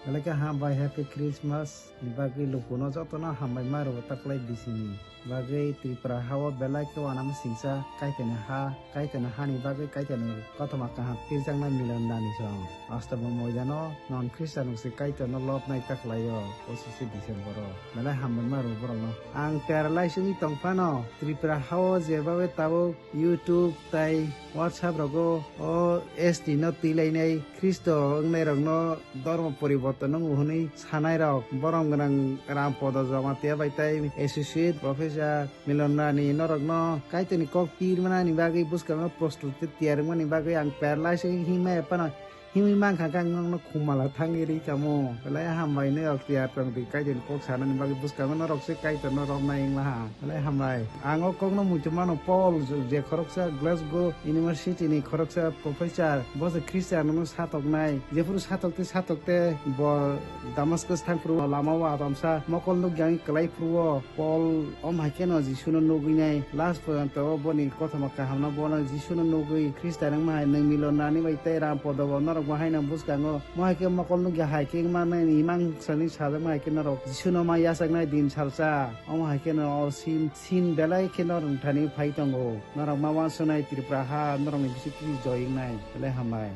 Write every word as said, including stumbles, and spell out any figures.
Belai khe hambai, Happy Christmas ni bagwi lukuno jotono hambai ma rwo taklai bisini bagwi. Tripura hao belai khe uanama singcha Kaitorni ha, Kaitorni hani bagwi Kaitorni kothoma kaham pirjaknai Milon Rani song. Astobon moidano non Khristian wngsi Kaitorno lobnai taklaio posisi December o. Belai hambai ma rwo borokno. Ang paralyze wngwi tongphano Tripura hao jebabe tabuk YouTube tai WhatsApp rogo o S T no twilainai Khristo wngnairokno dhormo poriborton wngo hwnwi sanairok, borom gwnang Rampodo Jamatia bai tai Associate Professor Milon Rani norokno Kaitorni kok pirmanani bagwi bwskango prostuti tiyar wngmani bagwi ang paralyze wngwi himma ephano himwi mankha khe ang nokno khumala thangwi rikamo. Belai hambai norok tiyar tongdi Kaitorni kok sanani bagwi bwskango norok se Kaitorno romnai wnglaha. Belai hambai. Ang o kokno muitu mano Paul je khoroksa Glasgow University ni khoroksa professor, bo se Khristian no satoknai. Jephuru satokte satokte bo Damascus thangphuru lama o atomsa mokol nukya wngwi kwlai phuru o Paul om hai kheno Jisuno nugwi nai. Last porjonto o boni kothoma kahamno bono Jisuno nugwi Khristian wngma hai nwng Milon Rani bai tei Rampodo bo norok bo haino bwskango. Mo hai khe mokol nukya hai khe wngma nini imang sani sajakma hai khe norok Jisuno ma yachaknai din salsa. Omo hai khe no o sin, sin belai khe norok thani phai tongo. Norok ma uansuknai Tripura ha, norokni bisik kisi joy wngnai. Belai hambai.